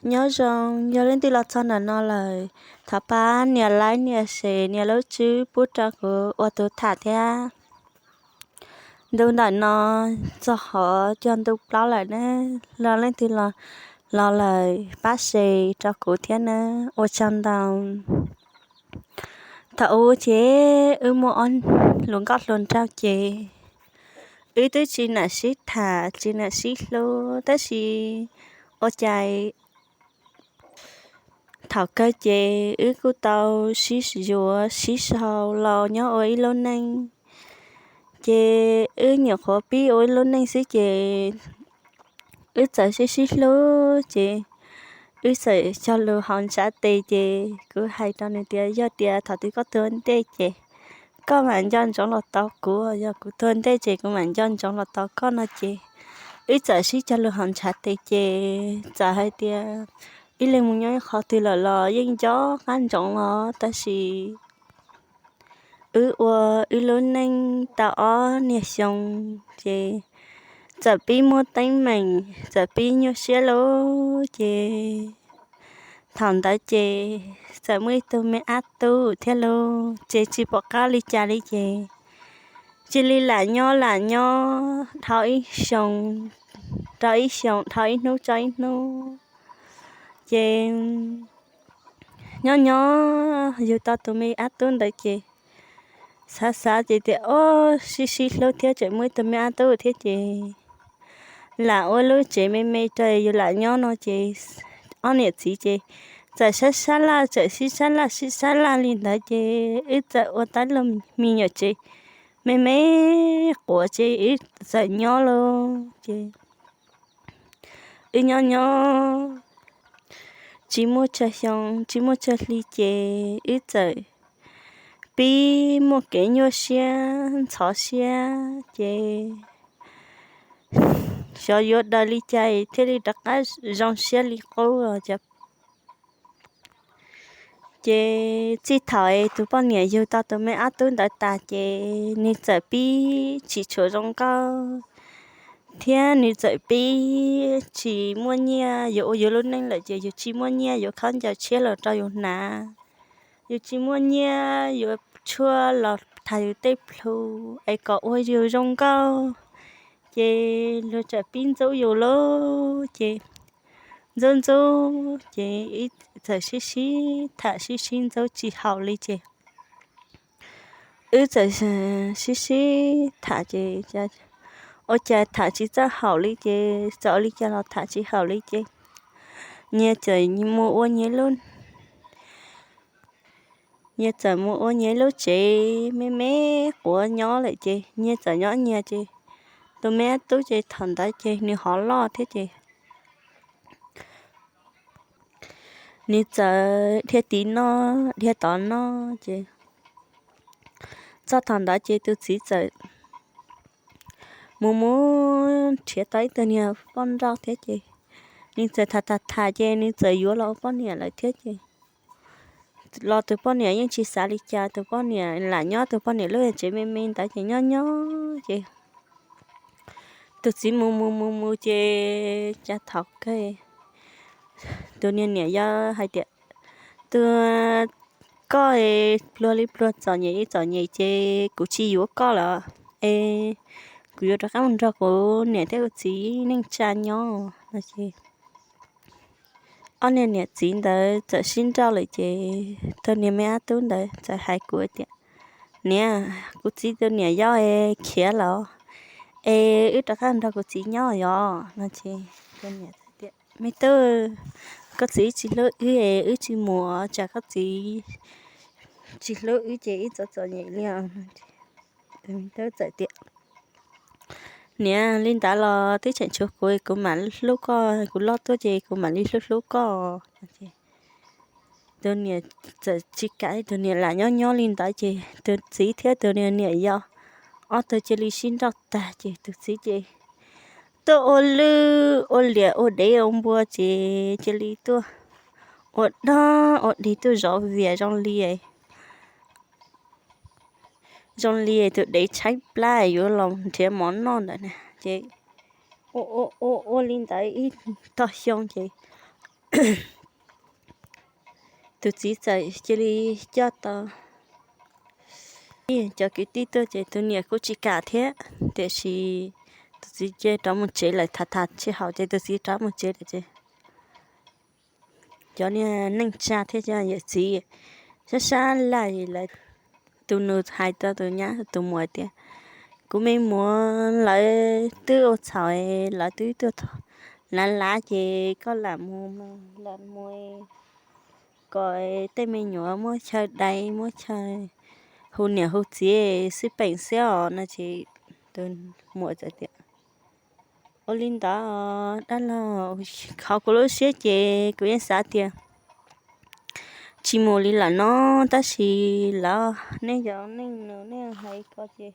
Nyob zoo, yog leej twg los txog ntawm no lawm, thov pab nias like, nias share, nias lub tswb pub rau kuv ua tus tham thiab. Ntu ntawm no txog hov cog ntu plaub lawm ne, los leej twg los lawm pab share rau kuv thiab na, ua tsaug ntau. Thaum ub ces wb muaj ob lub nkauj hluas nraug ces wb twb tsis nam sib tham tsis nam sib hlub tab sis ua cas thaum kawg ces wb kuj tau sib yuav sib sau los nyob ua ib lub neej. Ces wb nyuam qhuav pib ua ib lub neej xwb ces wb txawm sib sib hlub ces wb txawm cog lus haus ntshav tes ces kuv hais rau nws tias yog tias thaum twg koj tuag ntej ces koj mam nco ntsoov los tau kuv, yog kuv tuag ntej ces kuv mam nco ntsoov los tau koj no ces wb txawm sib cog lus haus ntshav tes ces txawm hais tias ib leeg mus nyob ib qhov twg lawm los yeej nco qab ntsoov los tab sis wb ua wb lub neej tau ob niag xyoo ces txawm pib muaj teeb meem txawm pib nyuaj siab lauj ces thaum ntawd ces txawm muaj ib tug me ab tub thiab lauj ces tsis pom qab li cas li ces cia li lam nyob lam nyob dhau ib xyoo rau ib xyoo, dhau ib hnub rau ib hnub ces nyob nyob yug tau tus me ab tub ntawd ces xav xav ces tias ob sib sib hlub thiab tseem muaj ib tug me ab tub thiab ces lam ua lub tsev me me rau yus lam nyob no ces ob niam txiv ces txawm sab sab laj txawm sib sab laj sib sab laj li ntawd ces wb txawm ua tab lub me nyuam tsev me me quav ces wb txawm nyob lauj ces wb nyob nyob tsis muaj tsawg xyoo tsis muaj tsawg hli ces wb txawm pib muaj kev nyuaj siab ntxhov siab ces xyov yuav daws li cas thiaj li rov qab zoo siab li qub os. Ces txij thaum tus poj niam yug tau tus me ab tub ntawd tas ces nws txawm pib tsis tshua zoo nkauj thiab nws txawm pib tsis muaj nyiaj yuav ua yuav lub neej lawm ces yus tsis muaj nyiaj yuav khaub ncaws tshiab los rau yus hnav, yus tsis muaj nyiaj yuav tshuaj los thas yus tej plhu es kom ua yus zoo nkauj ces luag txawm pib ntxub yus lauj ces ntxub ntxub ces wb txawm sib sib tham sib sib ntxub tsis haum li ces wb txawm sib sib tham ces ua cas tham tsis txawj haum li ces txawm ua li cas los tham tsis haum li ces nyias txawm mus ua nyias lub nyias txawm mus ua nyias lub tsev me me quav nyob lawm ces nyias txawm nyob nyias ces tus me ab tub ces thaum ntawd ces nws hov loj thiab ces nws txawm dhia tiv no dhia tod no ces txog thaum ntawd ces tus txiv txawm mus mus nrhiav tau ib tug niag poj nrauj thiab ces nws txawm tham tham tham ces nws txawm yuav los ua poj niam lawm thiab ces los tus poj niam yeej tsis xav li cas, tus poj niam lam nyob tus poj niam lub tsev me me ntawd ces nyob nyob ces tus txiv mus mus mus mus ces cas thaum kawg tus niag niam yau hais tias tus koj pluag li pluag txom nyem li txom nyem ces kuv tsis yuav koj lawm es kuv yuav rov qab mus nrog kuv niam thiab kuv txiv neej tsa nyob no ces ob niag niam txiv ntawd txawm sib nrauj lawm ces tus niag me ab tub ntawd txawm hais kuv tias niam, kuv txiv tus niam yau es khiav los es wb rov qab nrog kuv txiv nyob yos no ces me tub, koj txiv tsis hlub wb es wb tsis mus, tsam koj txiv tsis hlub wb ces wb txom txom nyem li os. Txawm tias niam, li ntawd los twb tseem tshuav kuv, kuv mam hlub koj, kuv loj tuaj ces kuv mam li hlub hlub koj. Tus niam txawm tsis kam, tus niam lam nyob nyob li ntawd ces tus txiv thiab tus niam yau ob tug cia li sib nrauj tag ces tus txiv ces tuaj ua lwj ua liam ua dev ua npua ces cia li tuaj ua dog ua dig tuaj zov vias zoo li zoo li tus dev tshaib plab yuav los nrhiav mov noj ntawd na ces ua ua ua li ntawd ib tog xyoo ces tus txiv txawm cia li coj tau cov kwv tij tuaj ces tus niam kuj tsis kam thiab, tiam sis tus txiv cia li rov mus tsev lawm. Tham tham tsis haum ces tus txiv rov mus tsev lawm ces cov niag neej tsa thiab cov yawm txiv sab sab laj lawv, tus nus hais rau tus nyab tus muam tias, kuv me muam, lawv twb ua txhaum, lawv twb tuaj lav lav ces koj lam mus, lam mus kom tej me nyuam muab chaw dai, muab chaw hu niam hu txiv xwb peem xwb os no ces tus muam txawm tias, ua li ntawd dab laug, qhov kuv lub siab ces kuv yeej xav tias tsis mus li lawm no, tab sis lawv, nej cov neej nus nej hais ko ces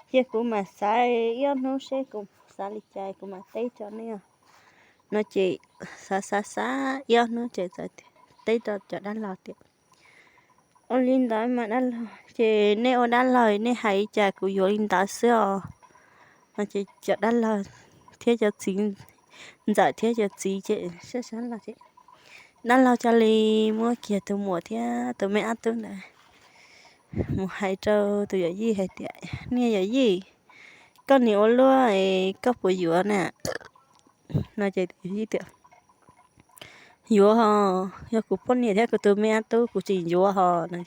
cia kuv mam xav ib ob hnub seb kuv xav li cas kuv mam teb rau nej no ces xav xav xav ib ob hnub ces txawm teb rau cov dab laug tias, ua li ntawd mas dab laug ces nej ua dab laug nej hais li cas kuv yuav li ntawd xwb os no ces cov dab laug thiab cov txiv ntxawm thiab cov txiv ces sab sab laj ces dab laug cia li muab kiag tus muam thiab tus me ab tub ntawd mus hais rau tus yawm yij hais tias, niag yawm yij, koj nim ua luaj es koj puas yuav na no ces tus yawm yij tias, yuav hos, yog kuv poj niam thiab kuv tus me ab tub kuv tsis yuav hos no.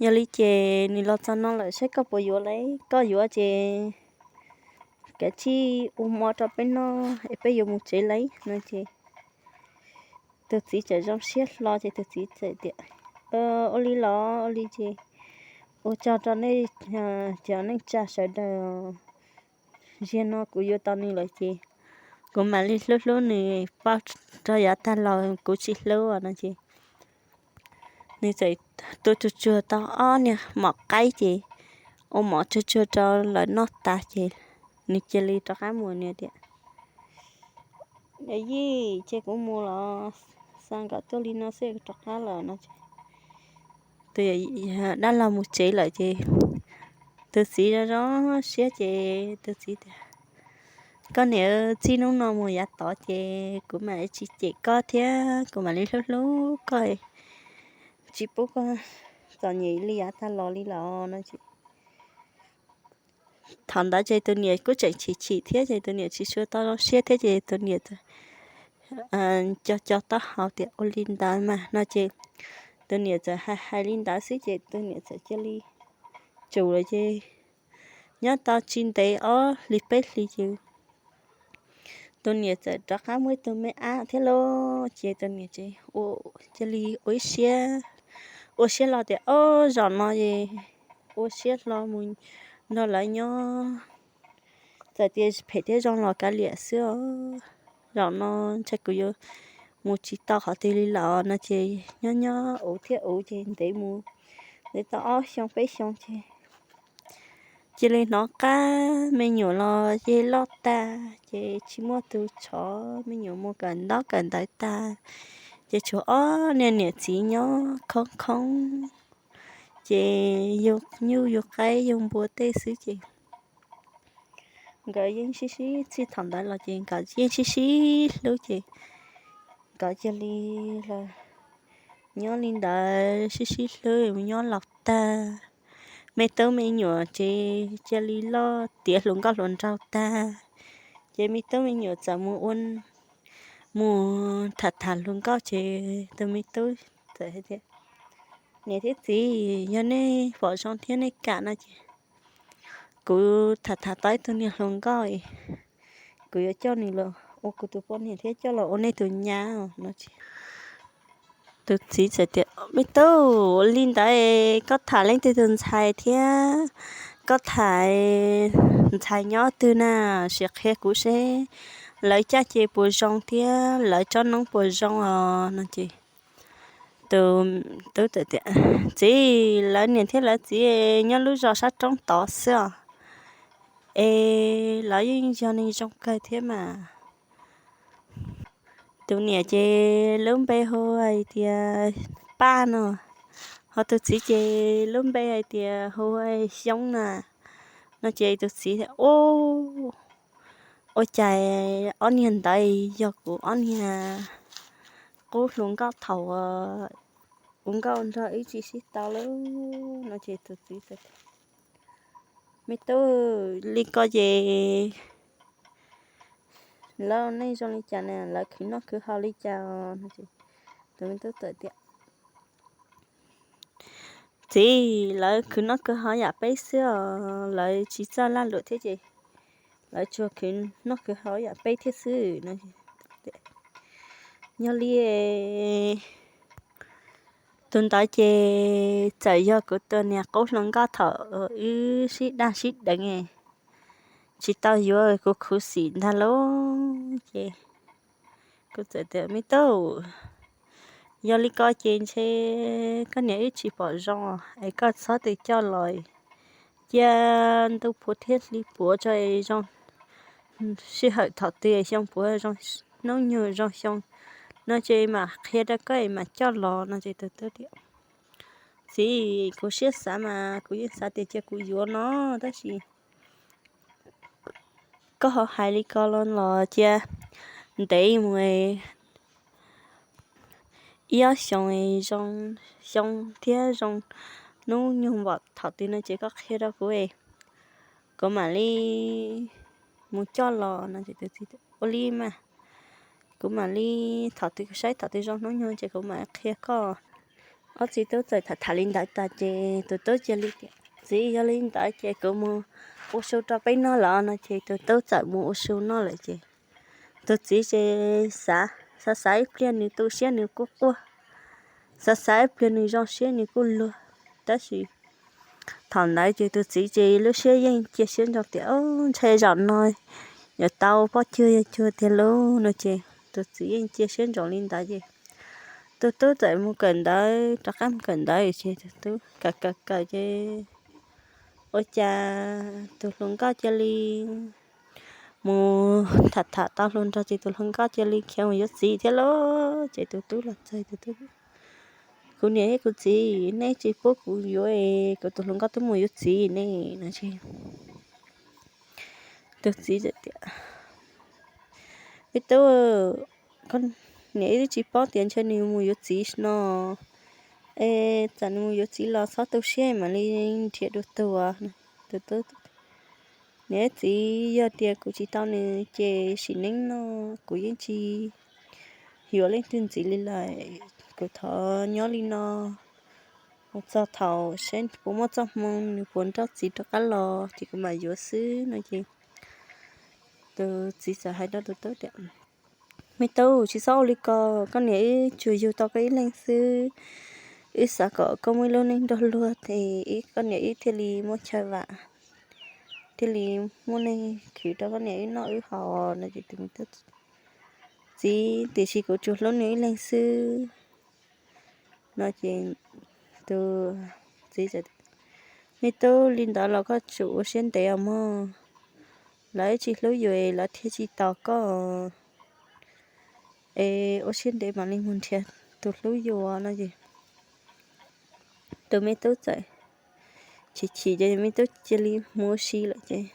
Yog li ces nws los txog no lawm saib koj puas yuav lauj, koj yuav ces kav tsij ua mov rau peb noj es peb yuav mus tsev lauj no ces tus txiv txawm zoo siab hlo ces tus txiv txawm tias, ua li los ua li ces ua tsaug rau nej cov neej tsa sawv daws, zaum no kuv yuav tau nws lawm ces kuv mam li hlub hlub nws, pauj rau yav tag los kuv tsis hlub no ces nws txawm tua tsuag tsuag tau ob niag mov qaib ces ua mov tsuag tsuag rau lawv noj tas ces nws cia li rov qab mus, nws tias, yawm yij, ces kuv mus los, xa nkawd tuaj li no xwb rov qab lawm no. Tus dab laug mus tsev lawm ces tus txiv zoo zoo siab ces tus txiv tias, koj niam, txij hnub no mus yav tod ces kuv mam li tsis cem koj thiab kuv mam li hlub hlub koj, tsis pub koj txom nyem li yav tag los li lawm no. Thaum ntawd ces tus niam kuj tseem chim chim thiab ces tus niam tsis tshua tau zoo siab thiab ces tus niam txawm co co taub hau tias ua li ntawd mas no ces tus niam txawm hais hais li ntawd xwb ces tus niam txawm cia li tsum lawm ces nyob tau tsis ntev ob hlis peb hlis ces tus niam txawm rov qab muaj ib tug me ab thiab lauj. Ces tus niam ces cia li ua ib siab, ua siab hlo tias, ob, zaum no es ua siab hlo mus nrog lawv nyob, txawm tias phem thiab zoo los kav liam xwb os. Zaum no ntshe kuv yuav mus tsis tau qhov twg li lawm no ces nyob nyob uv thiab uv ces ntev mus, ntev tau ob xyoo peb xyoo ces cia li hnov qab me nyuam los ces loj tag ces tsis muaj tus tshov, me nyuam mus kawm ntaub kawm ntawv tag ces tshuav ob niag niam txiv nyob khoob khoob ces yug nyuj yug qaib yug npua tej xwb ces nkawd yeej sib sib, txij thaum ntawd los ces nkawd yeej sib sib hlub ces nkawd cia li los nyob li ntawd sib sib hlub nyob laus tag. Me tub me nyuam ces cia li loj tiav hluas nkauj hluas nraug tag ces me tub me nyuam txawm mus ua, mus tham tham hluas nkauj ces tus me tub txawm hais tias, niam thiab txiv, yog nej pom zoo thiab nej kam no ces kuv tham tham tau ib tug niag hluas nkauj, kuv yuav coj nws los ua kuv tus poj niam thiab coj los ua nej tus nyab no. Tus txiv txawm tias, me tub, li ntawd koj tham leej twg tus ntxhais thiab koj tham ntxhais nyob twg na, sim qhia kuv seb lawv caj ces puas zoo thiab lawv tsob noob puas zoo os no ces tus tub txawm tias, txiv, lawv niam thiab lawv txiv nyob lub zos sab roob tod xwb os, es lawv yeej yog neeg zoo kawg thiab mas. Tus niam ces lub npe hu hais tias Paj no, ho tus txiv ces lub npe hais tias hu Xyoob na. No ces tus txiv tias, ub, Ua cas ob niag ntawd yog kuv ob niag qub hluas nkauj thaum ua nkauj nrog wb tsis sib tau lauj no ces tus txiv txawm tias, Me tub, li ko ces lawv neej zoo li cas na, lawv khwv noj khwv haus li cas? Tus me tub txawm tias, Txiv, lawv khwv noj khwv haus yam peb xwb os, lawv tsis txawj lag luam thiab ces lawv tsuas khwv noj khwv haus yam peb thiab xwb no. Yog li tus ntawd ces txawm yog kuv tus niam qub hluas nkauj thaum wb sib dag sib deev, tsis tau yuav, kuv khuv xim ntag lauj. Ces kuv txawm tias, Me tub, yog li ko ces ntshe koj niam wb tsis pom zoo es koj txhob tes coj los, cia ntuj puav thiab hli puav tso zoo, sij hawm thaum twg xyoo puav zoo, hnub nyoog zoo xyoo no ces mam qhia rau koj es mam coj los no ces tus tub tias, Txiv, kuv siab xav mas kuv yeej xav tias cia kuv yuav no, tab sis koj ho hais li ko los los cia ntev mus ib ob xyoos, zoo xyoo thiab zoo hnub nyoog npaum thaum twg no ces koj qhia rau kuv, kuv mam li mus coj los no. Ua li mas, kuv mam li, thaum twg saib thaum twg zoo hnub nyoog ces kuv mam qhia koj. Ob txiv tub txawm tham tham li ntawd tas ces tus tub cia li tias, Txiv, yog li ntawd ces kuv mus ua su rau peb noj los no ces tus tub txawm mus ua su noj lawm ces tus txiv ces xav xav ib pliag nws tu siab nws kuj quaj, xav xav ib pliag nws zoo siab nws kuj luag. Tab sis thaum ntawd ces tus txiv ces lub siab yeej cia siab ntsoov tias, Ntshe zaum no yuav tau poj cuag yawg cuag tiag lauj no ces tus txiv yeej cia siab ntsoov li ntawd ces tus tub txawm mus kawm ntawv, rov qab mus kawm ntawv ces tus tub kawm kawm kawm ces ua cas tus hluas nkauj cia li mus tham tham tau hluas nraug ces tus hluas nkauj cia li khiav mus yuav txiv thiab lauj. Ces tus tub los txog, tus tub, Kuv niam thiab kuv txiv, nej tsis pub kuv yuav es kuv tus hluas nkauj twb mus yuav txiv ne no ces tus txiv txawm tias, Me tub, koj niam wb twb tsis paub tias ntshe nws mus yuav txiv no es txawm nws mus yuav txiv los txhob tu siab mam li nrhiav dua tuag. Tus tub, Niam txiv, yog tias kuv tsis tau nws ces sim neej no kuv yeej tsis yuav leej twg ntxiv li lawm. Kuv thov nyob li no mus txog thaum seb puas muaj txoj hmoo nws puas nrauj txiv rov qab los ces kuv mam yuav xwb no ces tus txiv txawm hais rau tus tub tias, Me tub, tsis txhob ua li ko, koj niam wb tsuas yug tau koj ib leeg xwb. Wb xav kom koj muaj ib lub neej nrog luag es koj niam wb thiaj li muaj chaw vam, thiaj li muaj neeg khwv rau koj niam wb noj wb haus no ces tus txiv, Tiam sis kuv tsuas hlub nws ib leeg xwb no ces tus txiv, Me tub, li ntawd los koj tsum ua siab ntev os mog. Lawv tsis hlub yus es lawv thiaj tsis tos koj es ua siab ntev mam li mus nrhiav tus hlub yus no ces tus me tub txawm chim chim ces me tub cia li mus ua si lawm ces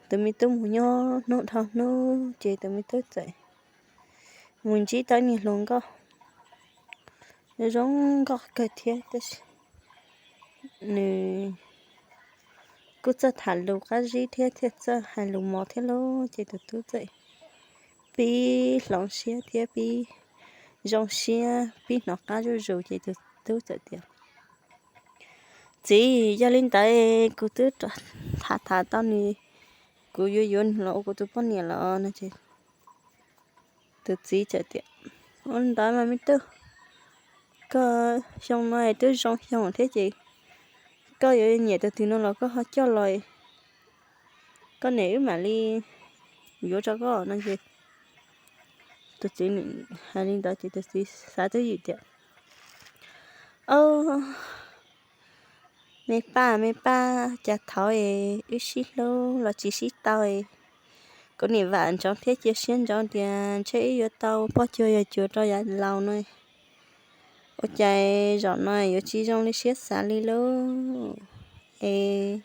tus me tub mus nyob hnub dhau hnub ces tus me tub txawm mus ntsib tau niag hluas nkauj zoo nkauj kawg thiab tab sis nws kuj txawj tham lus qab zib thiab thiaj txawj hais lus mos thiab lauj ces tus tub txawm pib hloov siab thiab pib zoo siab pib hnov qab zuj zus ces tus tub txawm tias, Txiv, yog li ntawd kuv twb tham tham tau nws, kuv yuav yuav nws los ua kuv tus poj niam los no ces tus txiv txawm tias, Ua li ntawd mas me tub, koj xyoo no twb zoo xyoo thiab ces koj yuav nyiam tus twg no los koj ho coj los, koj niam wb mam li yuav rau koj no ces tus txiv hais li ntawd ces tus txiv xav twj ywm tias, Au, me paj me paj, cas thaud es wb sib hlub los tsis sib tau es kuv niam vam ntsoov thiab cia siab ntsoov tias ntshe wb yuav tau poj cuag yawg cuag rau yav laus no, ua cas zaum no yuav tsis zoo li siab xav li lauj. Es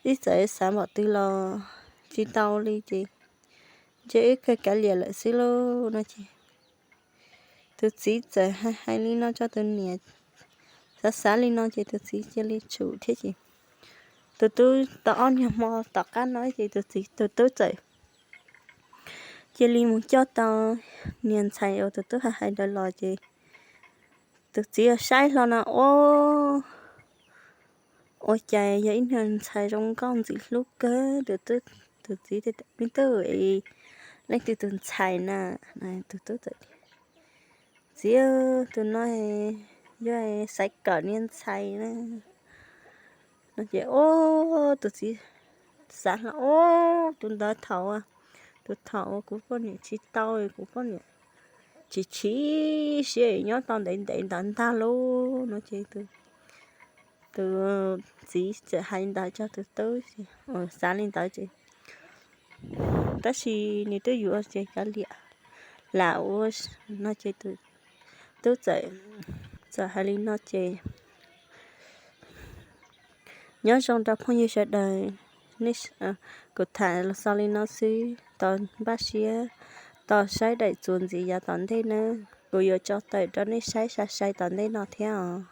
txiv txawm xav npaum twg los tsis tau li ces ntshe wb kawg kav liam lawm xwb lauj no ces tus txiv txawm hais hais li no rau tus niam, xav xav li no ces tus txiv cia li tshum thiab ces tus tub tau ob nyuag hmo tom qab no ces tus txiv tus tub txawm cia li mus coj tau niag ntxhais uas tus tub hais hais ntawd los ces tus txiv saib hlo no ua, ua cas yog ib niag ntxhais zoo nkauj ntxim hlub kawg. Tus txiv tias, Me tub, leej twg tus ntxhais na? Tus tub txawm, Txiv, tus no yog Xaiv Kawm niag ntxhais na. No ces ua tus txiv xav hlo, Ua, tus ntawd thaum, tus thaum uas kuv poj niam tsis tau, kuv poj niam tsis chim siab nyob tau ntev ntev ntawd ntag lauj no ces tus txiv txawm hais ntawd rau tus tub, xav li ntawd ces tab sis nws twb yuav ces kav liam lam ua no ces tus tub txawm, txawm hais li no ces, Nyob zoo rau phooj ywg sawv daws, kuv tham los xaus li no xwb, tos npaj siab, tos saib daim txuas ntxiv yav tom ntej nawb, kuv yuav tso tawm rau nej saib sai sai tom ntej no thiab os.